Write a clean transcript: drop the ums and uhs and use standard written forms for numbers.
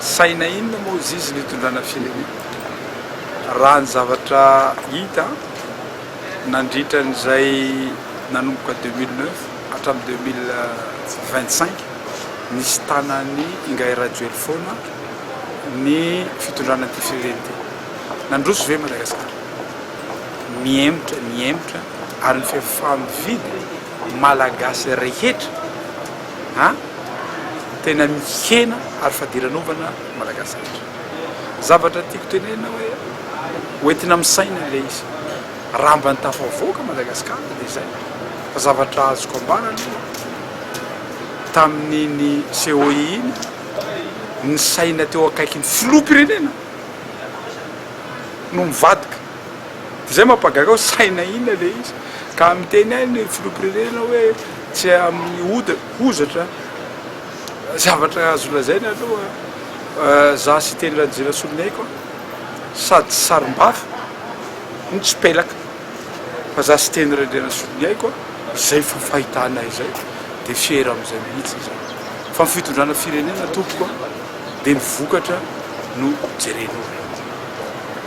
Saina inona moa ozy izy no hitondrana firenena? Raha ny zavatra hita nandritra an'izay nanomboka 2009 hatramin'ny 2025, nisy tanan'i Ingahy Rajoely foana ny fitondrana ity firenena ity. Nandroso ve Madagasikara? Mihemotra, mihemotra ary ny fifaha-mividy Malagasy rehetra a! Tena mihena ary fadiranovana Malagasy rehetra. Zavatra tiako tenenina hoe hoentina amin'ny saina ilay izy. Raha mba ny tafavoaka Madagasikara dia izay. Fa zavatra azoko ambara aloha tamin'iny COI iny, ny saina teo akaikin'ny filoham-pirenena no mivadika. Dia izay mampagaga hoe saina inona ilay izy. Ka miteny ahy ny filoham-pirenena hoe tsy amin'ny hody hozatra, zavatra azo lazaina aloha, za Siteny Rajerinasoloniaiko sady tsy sarim-bava no tsy pelaka. Fa za Siteny Randrianasoloniaiko izay fa fahitana izay dia fier amin'izay mihitsy izaho. Fa ny fitondrana firenena tompoko dia ny vokatra no jeren'olona.